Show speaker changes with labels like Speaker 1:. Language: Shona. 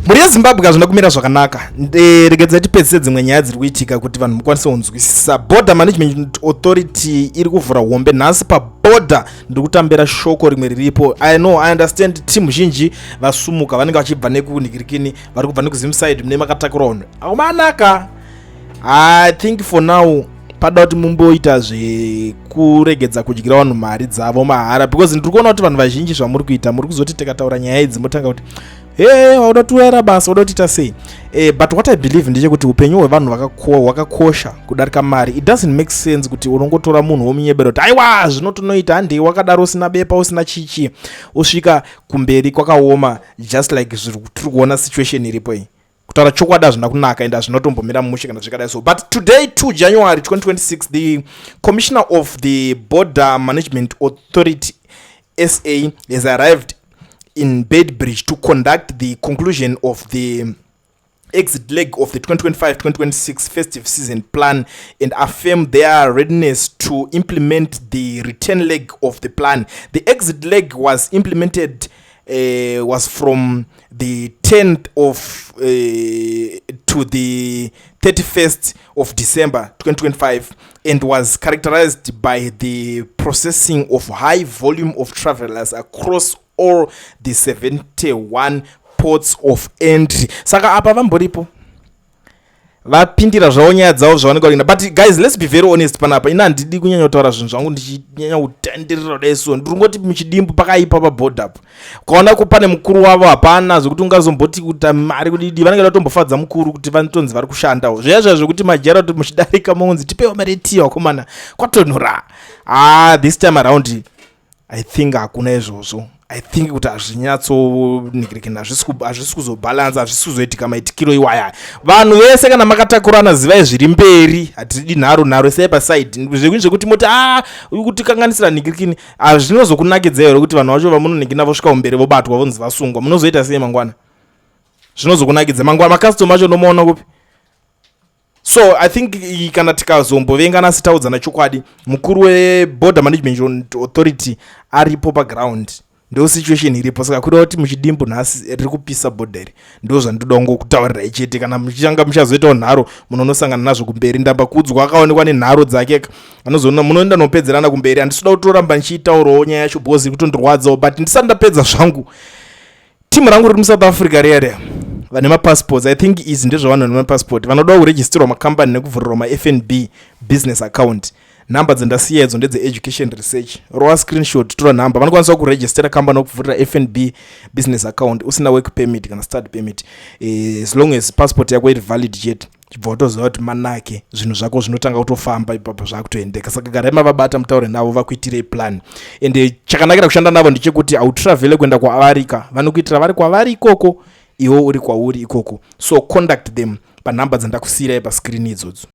Speaker 1: Mhuri yeZimbabwe, hazvina kumira zvakanaka. Regedzai tipedzise dzimwe nyaya dziri kuitika kuti vanhu mukwanise kunzwisisa. Border Management Authority iri kuvhura hombe nhasi paborder. Ndiri kutambira shoko rimwe riripo. I know, I understand, team zhinji vasumuka vanenge vachibva nekunhikirikini, vari kubva nekuZimside, mune makatakura vanhu akumanaka. I think for now pada kuti mumboita zvekuregedza kudyira vanhu mari dzavo mahara, because ndiri kuona kuti vanhu vazhinji zvamuri kuita, muri kuzoti tikataura nyaya idzi motanga kuti, "He, wauda tiurayira basa, wauda kutiita sei?" But what I believe ndechekuti upenyu hwevanhu hwakakosha kudarika mari. It doesn't make sense kuti unongotora munhu womunyebera kuti, "Aiwa, zvinotonoita, handei," wakadaro usina bepa, usina chichi, usvika kumberi kwakaoma, just like zviri tiri kuona situation iripo iyi. Kutaura chokwadi, hazvina kunaka ende hazvinotombomira mushe kana zvikadai so. But today, 2 January 2026, the commissioner of the Border Management Authority SA has arrived in Beitbridge to conduct the conclusion of the exit leg of the 2025-2026 festive season plan and affirm their readiness to implement the return leg of the plan. The exit leg was implemented was from the 10th of to the 31st of December 2025 and was characterized by the processing of high volume of travelers across all the 71 ports of entry. Saka apa vamboripo, vapindira zvavo nyaya dzavo zvavanenge varikuenda. But guys, let's be very honest panapa. Ina handidi kunyanya kutaura zvinhu zvangu ndichinyanya kutenderera kudai, so ndiri ngoti muchidimbu pakaipa paborder apo. Ukaona pane mukuru wavo, hapana zvekuti ungazomboti kuta mari kudidi. Vanenge vatombofadza mukuru kuti vanotonzi vari kushandawo zviya zviya zvekuti majara kuti muchidarika monzi, "Tipewo mari yetiya, vakomana, kwatonhora." Ah, this time around I think hakuna izvozvo. I think kuti hazvinyatsoningirikini, hazvisi kuzobhalansa, hazvisi kuzoitika maitikiro iwaya. Vanhu vese kana makatakurana, zivai zviri mberi. Hatidi nharo nharo, isai paside zvekuti zvekuti moti a kutikanganisira ningirikini. Hazvinozokunakidzai here kuti vanhu vacho vamunoningina vosvika kumberi vobatwa, vonzi vasungwa? Munozoita sei mangwana? Zvinozokunakidza mangwana macustomer acho nomaona kupi? So I think kana tikazombovengana, sitaudzana chokwadi, mukuru weBorder Management Authority aripo paground, ndo situation iripo. Saka kureva kuti muchidimbu nhasi riri kupisa bhodha iri. Ndo zvandoda kungokutaurirai chete. Kana muchanga muchazoitawo nharo, munonosangana nazvo kumberi. Ndamba kudzwa akaonekwa nenharo dzake, anozoona munoenda nopedzerana kumberi. Handisida kutoramba ndichiitaurawo nyaya yacho because iri kutondirwadzawo. But ndisati ndapedza zvangu, timu rangu riri muSouth Africa riya riya vane mapassports, I think izi ndezvavanhu vane mapassport vanoda kuregisterwa makambani nekuvhurirwa maFNB business account. Nhamba dzandasiya idzo ndedzeEducation Research. Rova screenshot, tora nhamba. Vanokwanisa kuregistera kambani okuvhurira FNB business account usina work permit kana study permit, as long as passport yako iri valid chete. Chibva watoziva kuti manake, zvinhu zvako zvinotanga kutofamba ipapo, zvakutoendeka. Saka garai mavabata, mutaure navo, vakuitirei plan. Ende chakanakira kushanda navo ndechekuti hautravele kuenda kwavarika, vanokuitira vari kwavari ikoko, iwe uri kwauri ikoko. So contact them panhamba dzandakusiyirai pascreen idzodzo.